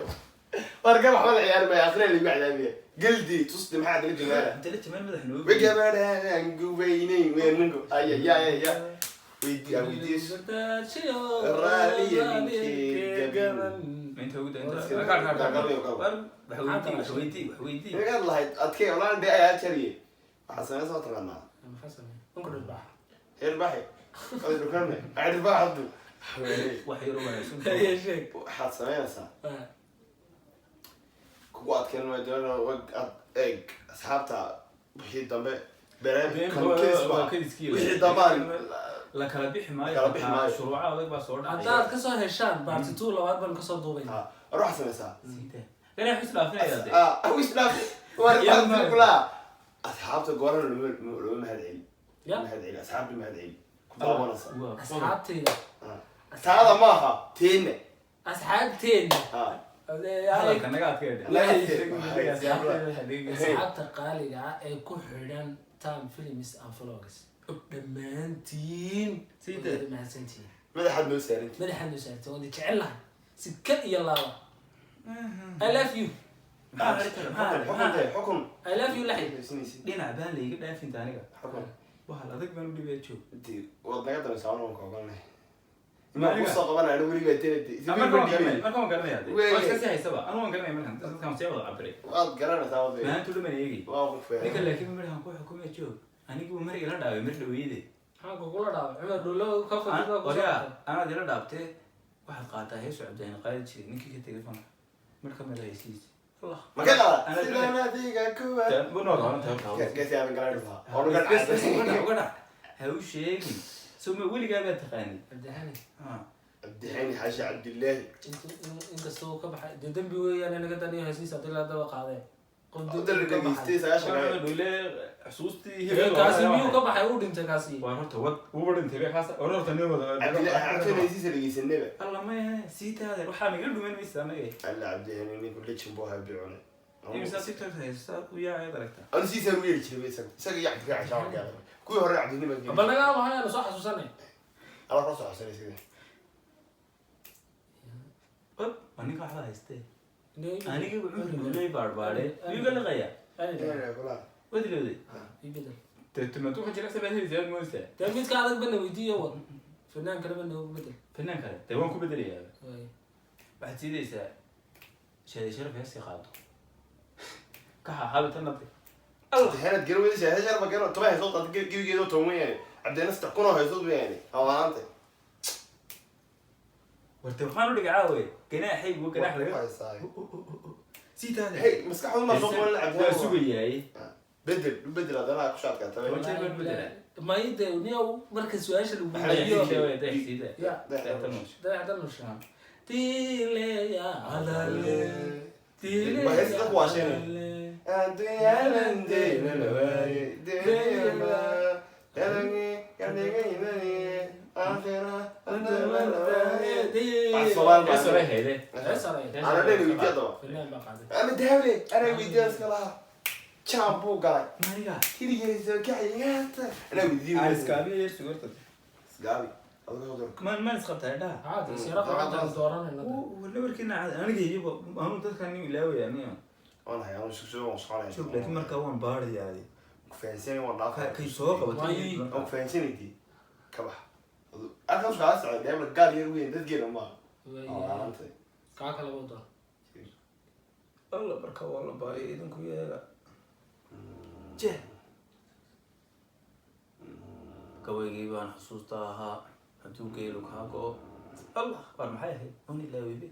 warka waxba la ciyaari maayo, akhriya lagu cadaabiya geldi tusdi. Maxaa Cabdalla Jamaala? Cabdalla Jamaal madax noogu. Wegabadhaan gubaynayn weer ninku aya ya ya ya weydii aa weydiis. Raaliya ninkii gaban. Ma inta ugu War- daynta war wax weydii, wax weydii, wax weydii. Inaad lahayd adkee olaan dhe ayaa jariye waxaa sameyn soo taqaanaa. Maxaa sameeyay? Unka dhulbaax. Heer baxi dhukane dhirbax haddu. Wax yar oo wanaagsan. Haye, sheeg. Waxaad sameynaysaa kugu adkeyn way doona wag ad eeg asxaabta wixii dambe bereen kan keys waa baa kadiskii. Wixii dambaan la kala bixi maayo. La kala bixi maayo. Shuruuco adag baa soo dhacaya. Haddaad kasoo heshaan part two labaad baan kasoo duubayna. Ha, war waxaad sameysaa. Siida ganaax is dhaafinaya dee. Ah, wis dhaaf war kula asxaabta gooran looma mahad celi. Ya. Mahad celi asxaabta, mahad celi ku daawanaysa. Waa qodob. Asxaabtayda. Taada maaha, teena. Asxaabteena. Ah. Hadalka naga adkeedhe. Naga adkee. Asxaabta qaaliga ah ee ku xidhan Tam Films and Vlogs, dhammaantiin Siida. waad mahadsantihiin. Madaxaad noo saaranti. Madaxaad noo saartay, waan jecel lahay si kal iyo laaba. I love you. Maxaa xidhan? Xukun, xukun dee, xukun. I love you laxi. Dhinac baan layga dhaafinta aniga. Xukun. Bahal adag baan u dhibaya, joog. Dee, waad naga dambaysaa, waan ka ogolanay imaa kusoo qabanaya anigu weligaa tenade. Marka waan garanaya, marka waan garanaya dee. Wey. Waa iska sii haysaba anu waan garanaya markan dadkan sii wada cabiray. Waad garanaysaa waday. Maanta dhan baan eegay. Waa qof. Ninka laakiin markaan ku xukumaya, joog, anigu mar ila dhaaway mar dhaweyde. Maxaa kugula dhaaway? Cumar Dhuulo ka fadhido ku Waryaa, socota. anaad ila dhaabtee waxaad qaataa heesu Cabdihani qaadi jiray ninkii ka tegay fanka mar ka mid a heysiis. Allah. Ma ka qada Anaa sidaan adiga kuwa geesi aadan garan oo nuga Uga dhacay. Uga dhac, ha u sheegin soo ma weligaa baa taqaanid. Cabdihani. Cabdixani Xaashi Cabdillaahi. Inkastoo uu ka baxay dee dembi weeyaan inaga daniyo hesiis haddii la daba qaadee qof Hadda la dembi ka dhageystay baxay. 90 kale. Dhule xusuustii. Ee, kaasi miyuu ka baxay? Uu dhintay kaasi. Waa horta wad wuuba dhintay be kaas war horta nin wada. Cabdillaahi Cabdixani heysiisa dhegeysanaba. Alla maya, sii taade waxaa naga dhuman maysa anaga. Alla Cabdixani ninku legend buu ahaa bicune. Imisa si tagta haysta u yaacay aragta. Anu siisaan u yeeri jiray isaga isaga iyo Cabdikariin Cashaa waan gaaday kuwii hore Cabdixani baan Bal geeyay. naga waxaanu soo xasuusanay. Ala kula soo xasuusanay sidee. Wad waa ninka waxba haystee aniga wuxuu dhuley baadhbaadhe miyuu ka liqayaa? Kula. Wadilowday. Ii bedel. Tumaad wuxuu jira sabaa helaysaa mooysa. Dee midka adag bana weydiiyo, wad fanaan kale bana ugu bedel. Fanaan kale dee waan ku bedelayaa. Waay. Waxaad siidaysaa shaadi sharaf heesii qaado ka xaaxaabi tan nabde. Cabdixani garan weyda shaahid sharba garan 10 heesood qaad gebigeedo 10 weeyaan Cabdixani 3,000 oo heesood weeyaan hawaanaante. Warte waxaan u dhigay caawe ganaaxaygu ganaax laga Haysaa. sii taade. Hey, maskaxdu ma soo qoran waa Cabdixani sugayaay. Bedel u bedel haddana ku shaadka tabe. Toban jeer baan bedelaa. Mayde niyow marka su-aasha lagu Maxaa weydiiyo. yeeshay? Ya. Dayaxda nusha tileya hadale. Waa hees dadku waa sheegay. Adduunyadan deena waaye deena dalagi kadhiga imani aakhira adduunyadan wax Soomaali baa. Ana dhan weydiiya daba. Fanaan baa qaaday. Ama daable ana weydiiya iska lahaa jam buu galay keligiisa kaxigaata ana weydiiya. Isgaabi adiga soo diro. Caadi sira qabantaan dooranayna. Waan hayaa anu sugsugo waan soconaya. Ku fahansanay waan dhaafay. Waay. Waan ku fahansanay ka bax halkaas kaa socda daable gaal yar weyn dadgeena maaha oo Kaa kale wada. Alla marka waa la baayay idinku yeela je gabaygii baan xusuusta ahaa hadduu geelu kaa go-o. Allah war maxay ahayd on ilaaweybe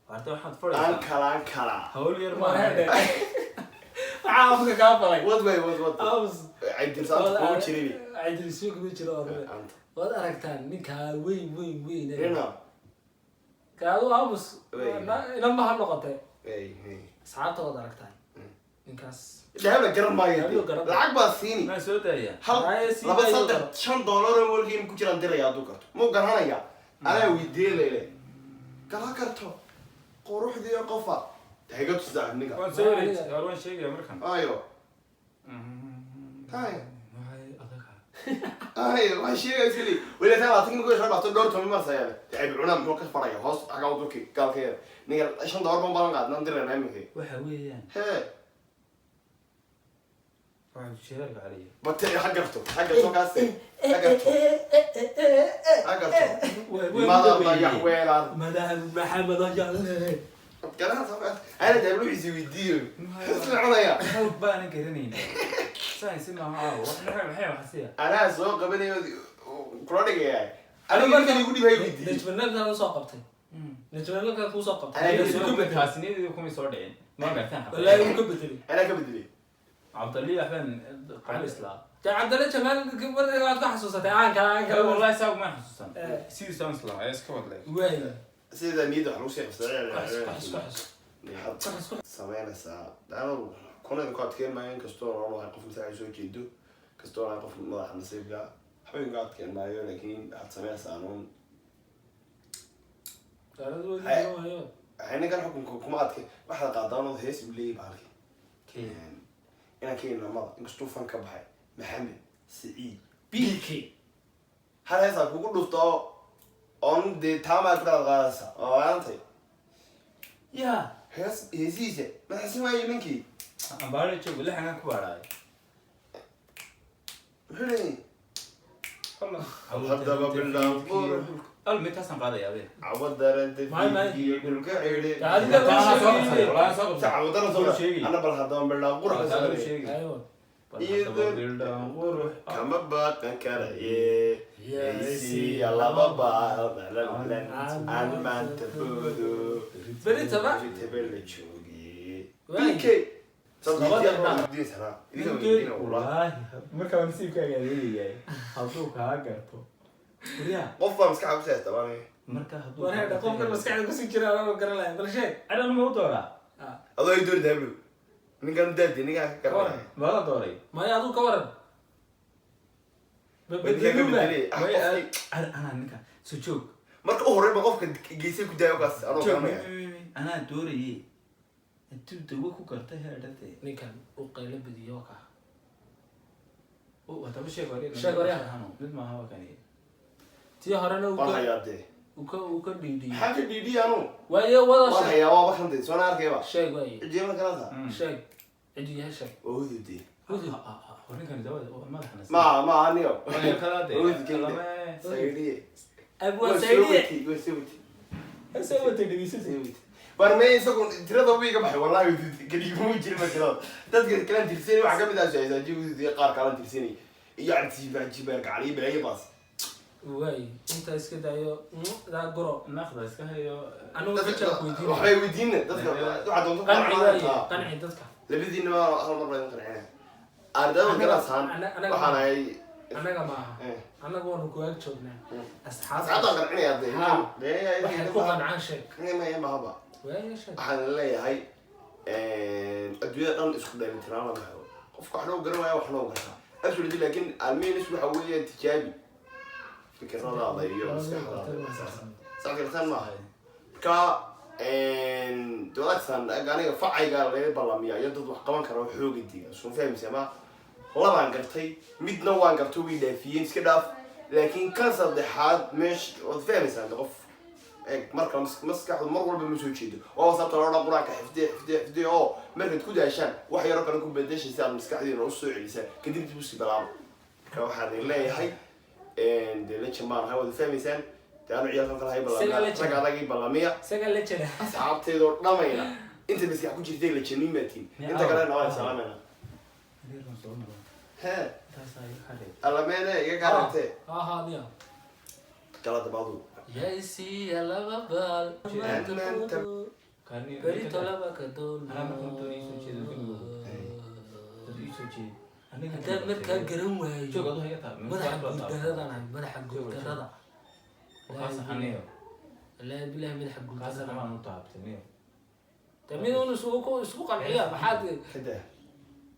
waarta waxaad aan fadhaysaa kala aan kala. Hawl yar maaha. Maxaa afka kaa falay? Wad way wad wad. Aws. Cabdirsaaq kugu jiray. Cidrisuu kugu jiro oo kale. Anta. Waad aragtaan ninkaa weyn weyn weyn. Rina. Kaadu aamus. Wey. Inanba ha noqotee. Hey hey. Asxaabta waad aragtaan. Ninkaas Dahabla garan maayo. Dahablo garan. Lacag baa siini. Maan soo daaya. Hal Ay, sii laba daayo saddex garo. $5 oo moolkiin ku jiraan diraya hadduu karto muu garanaya. Anaa weydiiyey leyle gala karto quruxdii qofa tahiga tusaa ninka. Waan soo wareej, war waan sheegaya markan. Ayo hay. Waxay adaga. Ayo waxaan sheegaya iskali weli taa 20 markuu soo dhaafto dhowr toban mar sayaale tacib cunaa muxuu ka faraya hoos xagaa u durki gaalkeeda ninka $5 baan balan qaadnaan dirayna iminka. Waxa weeyaan hee. Waxaa sheerka caliya. Bate ha garto, ha garto kaas, ha garto, ha garto mada dayax weelaan. Madax Maxamed Ajaale. Garaha sabab ana daabluhiisi weydiiyo isla cunaya. Xoog baanan garanayna saan si maaha caawa wax maxay wax siya. Anaa soo qabanayo kula dhigaya aniga markan igu dhibay weydiiyo. Najmanalkaa usoo qabtay, najmanalkaa kuusoo qabtay. Anaa Wuu ka bedelay. Kaasiniyadeedu kumay soo dhicin ma gartaan. Wallaahi wuu ka bedelay. Anaa ka bedelay. Cabdalli waxbaan qabil islaa. Dee Cabdalle Jamaal marka waad ku xasuusatay aan kale aan kale. Wallahi saa uma xasuusan. Eh. Sidiisaan islaa ayaa iska wadlay. Waay. Sida niyadda wax lagu sii qabsaday. Ku xus, ku xus, ku xus, ku xus. Samaynaysaa anu kuna idinku adkeyn maayo inkastoo aan ahay qof masaxa soo jeedo kastoo aan ahay qof madaxa nasiibka waxba idinku adkeyn maayo, laakiin waxaad samaynaysaa anuun. Daaladu waa idin waayo. Waxay ninkan xukunka kuma adke waxaad qaadaan oo hees uu leeyahay bahalkii inaan ka inamada inkastuu fan ka baxay Maxamed Siciid BK hal heesaa kugu dhufto oo oon dee taamaa ku kala qaadaysa oo aantay Ya. Hees heesihiisa madaxsin waayo ninkii. Ambaare joog lixankan ku baaraay. Muxuu leeyahay haddaba bilaab? Al midtaasaan qaadayaa be. Cawadaranta Maay, maay. fiigiyo dhulka cidhi. Adiga Taana soo qabsaday, wallahi soo qabsaday. Cawadana soo Sheegi. ana bal haddaba bilaab qurux. Taana sheegi. Aywa. Bal haddaba bildhaan qurux. Kama baaqan karaye aysiiya laba baal aan maanta boodo. Berita ba? Berita la jooge. Waay. BK. Wallaahi markaa nasiibkaaga adeegayahay hadduu kaa garto waryaa. Qof baa maskaxa ku seexda baan. Marka hadduu War heedha, qofkan maskaxda kusii jira anoo garan lahayn, bal sheeg. Adhan ma u dooraa? Ah, Adoo ay doori dahablo ninkan daadi ninkan ka garanaya. Maada dooray? Maya, aduu ka waran. Ninkan ka Bedeluba. bedelay. Ah, Way qofkii- anaa ninka soo joog. Marka u horreyn ba qofka geesay ku daayo kaas anoo Joog. garanaya. Anaa dooraye hadduu dawo ku garta heedhate. Ninkan u qaylo badiyo ka. Haddaba sheeg waryaa. Sheeg waryaa. Mid maaha waa kani. Tii horena uu Waan ka hayaa dee. uu ka dhiidhiyey. Maxaa ka dhiidhiya anu? Waaye wada Waan sheeg. hayaa waaba kan dee soona arkayba. Sheeg waaye. Cijeema kalasa. Sheeg ciduu yahay, sheeg. Waa hududee. Hudud. Ninkani dawada madaxa nasiib. Ma aniyo. Waa kala dee. Hudud kende. Lama Saydiye. Abwaa Waa soo saydiye. watay, waa soo watay. soo watay dhegeysiisa. Soo watay. War me isagu tirada wiiga baxay wallahi hudud keliguma jirin ma tirada. Dadka kalan tirsanay waxaa kamid ah saajiib hudud iyo qaar kalan tirsanay. Iyo cabdi jibeer gacali balaayo baas. Waay intaa iska daayo daa goro. Naqda iska hayo. Anigu fikra ku weydiinaya. Waxbay weydiina dadka waxaa doonto ku Qanci waaye. qancinaa. Qanci dadka. Labadiina waa hal mar baa idin qancinaya. Ardayda galaasaan waxaan ahay. Annaga maaha. Eh. Annaga waanu ku ag joognaa asxaabta. Asxaabtaan qancinaya dee. Ha. Dee, Waxay ku qancaan sheeg. mahaba. Waaya sheeg. Waxaan leeyahay adduunyada dhan isku dheelitiraan lama helo, qofka wax loo garan waaya wax loo gartaa absolutely, laakiin almenis waxa weeyaan tijaabi fikradaada iyo maskaxdaada sax gartaan maaha. Marka wadaagsan aniga facayga laga ballamiya iyo dad wax qaban kara oo xooga diga soo fahmaysa ma labaan gartay, midna waan gartay way dhaafiyeen iska dhaaf, laakiin kan saddexaad meesha waad fahmaysaa de qof eeg marka maskaxdu mar walba ma soo jeedo oo sababta loo dhan qur-aanka xifdiye xifdiye xifdiye oo markaad ku daashaan wax yaroo kale ku bedeshay si aad maskaxdiina usoo celisaan kadib dib usii bilaabo. Marka waxaan idin leeyahay dee legend baan ahay, waad fahmaysaan dee anu ciyaalkan kale hay Isaga ballamiya legend. Rag adag ii ballamiya. Isaga la jira. Asxaabteedoo dhamayna inta maskax ku jirtay lejanin baa tiin inta kalena waan salaamayna. Adeerkan soo maro. Hee. Taasaa iga xareeb. Allameene iga kaaragtee. Ha ha niya. Kala dabaadu. Yaysiya laba baal. Kani Berito laba ka dool. Anaa markaan doonay soo jeedo guriga. Dad ii soo jeedo. Aniga Haddaan markaa garan waayo. Joog aduu haga taab. Madaxa guuldaradaan ahay, madaxa guuldarada. Kaa saxaniyo. Wallaahi billahi madaxa Kaa guuldarada. saxan baan u taabtay niyo. Dee mid uun isku qanciya maxaad kada.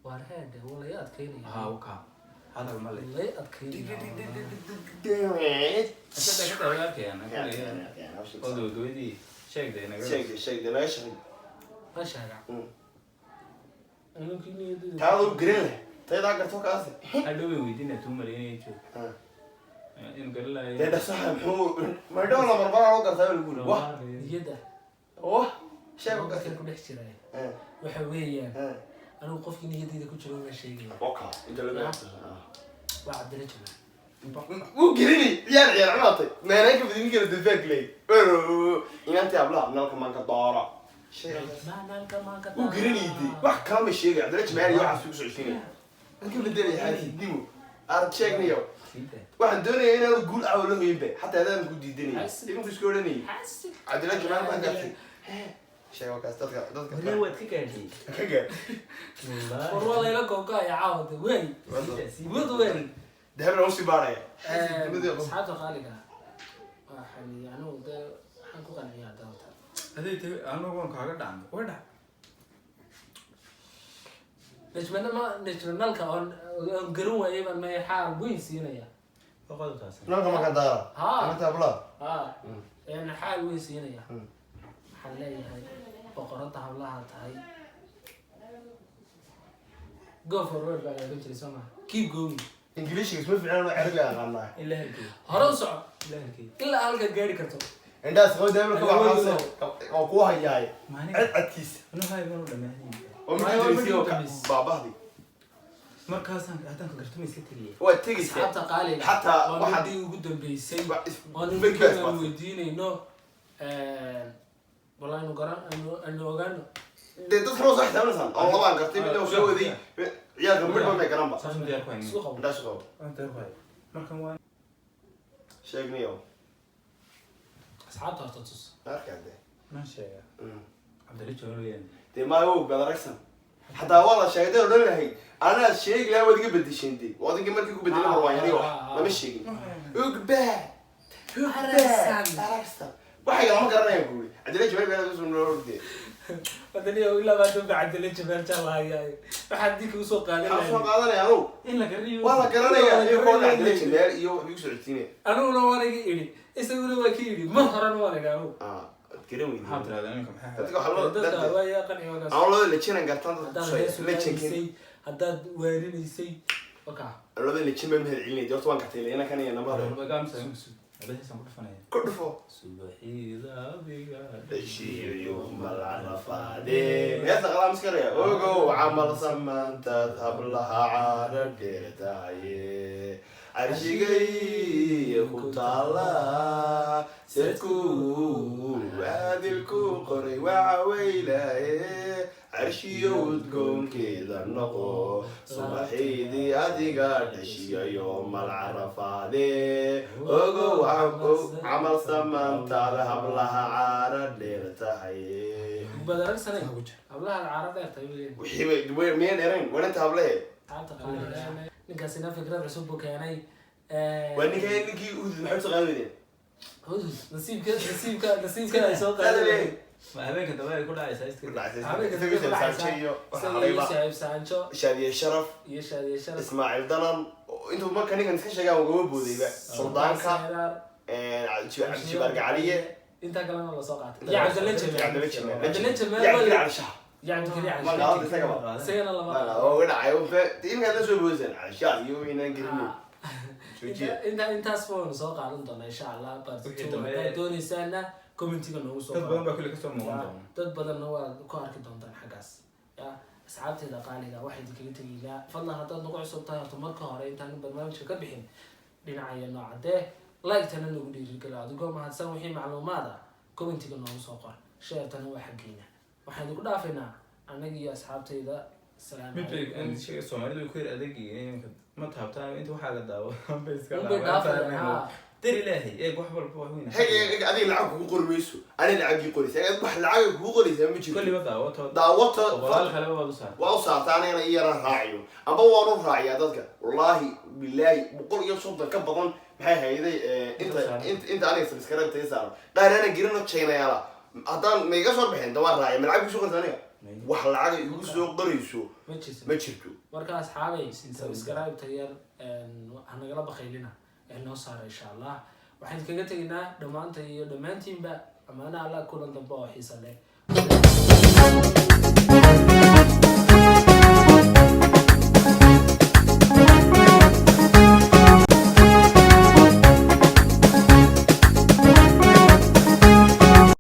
Waar heede, waa laga adkeynaya. Haa, wakaa hadal ma le. Laga adkeynaya. Ka arkayaan oo gabagabadii sheegday naga. Sheeg, sheeg, naga sheeg. Ma sheega. Ninkii niyadda. Taadoo garan leh, taydaa garto kaasi. Hadhow bay weydiinaa, tuu malaynaya joog inuu garan lahayo. Dee dhasaha muxuu maydhow la barbaraa loo gartaa lagu yiri, wah. Niyadda. Wah, sheeg oo dadka gartay. Ku dhex jiraya waxa weeyaan, anigu qofkii niyaddayda ku jiro ma sheegaya. Oka inta laga Waa Cabdilla Jamaal. Wuu gelinay, ciyaar ciyaar cunaatay meenaanka fidin kala dafaag ley inantii hablaha nalka maanka doora. Maanalka maanka. Wuu gelinayay dee, wax kala ma sheegay. Cabdilla Jamaal iyo waxaas ugu socodsiinaya anka bedelay xaasidnimo arag sheegnayo. Siida. Waxaan doonayaa inaanu guul caawa la hoyinba, xataa adaan ku diidanayay. Xaasid. Idinku iska odhanayay. Xasib. Cabdilla Jamaal baan gartay, sheego kaas dadka dadka. Wali waad ka gaadhay. Ka gaar. War waa layla googo'aya caawada wey wad wey. Dahabna usii baaraya xaasidnimadii qof. Asxaabta qaaliga ah, waxaan anigu dee waxaan ku qanciyaa dawta. Aday tahay, anagu waan kaaga dhacnay, way dhac. Najmana ma najma nalka oon garan waayay baan may xaal weyn siinaya. Waa qodobkaas. Nalka maanka daara. Haa. Inantii hablaha. Ha, een xaal weyn siinaya. Waxaan leeyahay boqoradda hablaha tahay, go forward baa la oran jiray, soo maha? Keep going. Ingiliishiga isma fiicnaan, waa Carabi aqaanaa. Ilaa halkee? Hore u soco. Ilaa halkee? Ilaa halka gaari karto. Indhahaas qabo, dahabna ka baxaase oo kuu hayaay. Maalin cid cadkiisa. Anu hay baan u dhammaanay. Oo Maayo, mid waa jirisiyo mid dambeysay. Baabahdi. Markaasaan haddaan ka garto ma iska tegaya. Waa tegaysaa. Asxaabta qaaliga, Xataa waa midii ugu dambeysay oo fake ninkan pass aan pass. weydiinayno, walla aynu garan aynu ogaano. Dee dadka noo soo xisaabinaysaan oo labaan gartay, midna uu soo waday ciyaalka, midba may garanba. Saasaan diyaar ku haynin. Isku qabo. Indhahaas qabo. Waan diyaar ku hayay markan waa. Sheegniyow. Asxaabta horta tus. Arkaa dee. Maan sheegaa Cabdalla Jamaal weeyaan. Dee maayo, baad aragsan, xataa waa la sheegay dee odhan lahayd anaad sheegi lahaa, waad iga bedesheen dee, waa adiga markii ku bedelay marwaan yaniga wax lama sheegin. Ugbaa. Aragsan. Aragsan waxayga lama garanayaan buuri Cabdilla Jamaal baa soo nool dee. Wadaniyo ilaa baa dambe Cabdilla Jamaal jalaayay waxaad dinka usoo qaadan Maxaa soo lahayd. qaadanaya anugu? In la garanayo. Waa la garanayaa iyo kooda Cabdilla Jamaal iyo wax igu socodsiinaya. Aniguna waan iga idhi, isaguna waa ka idhi, mar horena waan idhi anigu. Ah, waad garan Maxaa weydiin. tiraahdaa iminka, maxaa? Dadka waxaa loo dadka dadka waa yaa qanci wakaas. Aan looda lejinan gartaan dadka Haddaad tusaya hees lejinkan. ugaanaysay, haddaad waarinaysay, waka. Looda lejin baa mahad celinaya horta, waan gartay leena kan iyo namada. Gaamsa ku dhufanaya. Ku dhufo. Subaxiida adiga. Heesta qalaa maskaraya, ogow camal samaantaad hablaha caana dheertaye, carshigay ku taala, sadku caadilku qoray wacaweylaye, carshiyo udgoonkeeda noqo, subaxiidii adiga dhashiyayo malcarafaade, ogow camal samaantaada hablaha caana dheertahaye. Baad aragsanay hablaha caara dheer tahay weeyaan. Wixii bay miyaan dheerayn warinta hablehe. Asxaabta qaaliga, ninkaasina fikrad cusub buu keenay. Waa ninka ninkii Uhud maxay u taqaan weydeen? Hudud nasiibka nasiibka nasiibka ay soo qaadan. Ma habeenka dambe ay ku dhacaysaa iska. Habeenka dambe ku dhacaysaa. Sancho iyo Isaga iyo waxaa Saaxiib Sancho. Shaadiye Sharaf. Iyo Shaadiye Sharaf. Ismaaciil Danan intuu marka ninkan iska sheegaan ugama boodayba suldaanka. Seeraar. Cabdijibaar Gacaliye. Intaa kalena la soo qaatay iyo Cabdalla Jamaal. Cabdalla Jamaal. Cabdalla Jamaal. Iyo Cabdikariin Cali Shah. Iyo Cabdikariin Ma Cali. qaadada isagaba. Isagana lama Ma oo dhacay iminkaad la soo boodaysan Cali Shah iyo inaan gelinin joojiya. Intaas waynu soo qaadan doonaa insha Allah part Wixii two. dambe- Haddaad doonaysaana commentiga noogu soo Dad qora. badan baa kulli kasoo muuqan doona. Dad badanna waad ku arki doontaan xaggaas. Ya asxaabteeda qaaliga, waxaa idinkaga tegaynaa, fadlan haddaad nagu cusub tahay, horta marka hore intaan barnaamijka ka bixin dhinacaya noocadee like-tana nagu dhiirigela adigoo mahadsan. Wixii macluumaad ah commentiga noogu soo qor, share-tana waa xaggeena. Waxaan idinku dhaafaynaa annaga iyo asxaabteyda, salaamu Mid bay calaykum. in sheega Soomaalidu way ku yar adag yihiin iminka, ma taabtaan inta waxaa la daawo bay iska Unbay dhaafayaan. dhaafayaan, haa. Dar Ilaahay eeg, wax walba wax weyn. Heg heg, adiga lacag kugu qori mayso, ani lacagii qoraysa, wax lacag kugu qoraysa ma jirto. Kulliba daawato. Daawato. Boqolaal kaleba waad u saartay. Waa u saarta, anigana i yaraan raaciyo amba waan u raaciyaa dadka, wallaahi bilaahi 130 ka badan maxay hayday inta inta aniga subscribe ii saaran, qaar ana gelino chinayaala haddaan ma iga soo bixin da waan raaciya, ma lacag kusoo qorta aniga. Wax lacaga igu soo qorayso Ma jirto. Ma jirto. Marka asxaabay, subscribe-ta yar ha nagala bakaylina ee noo saara. Insha Allah waxaan kaga tegaynaa dhammaanta iyo dhammaantiinba amaana Allah. Kulan dambe oo xiisa leh.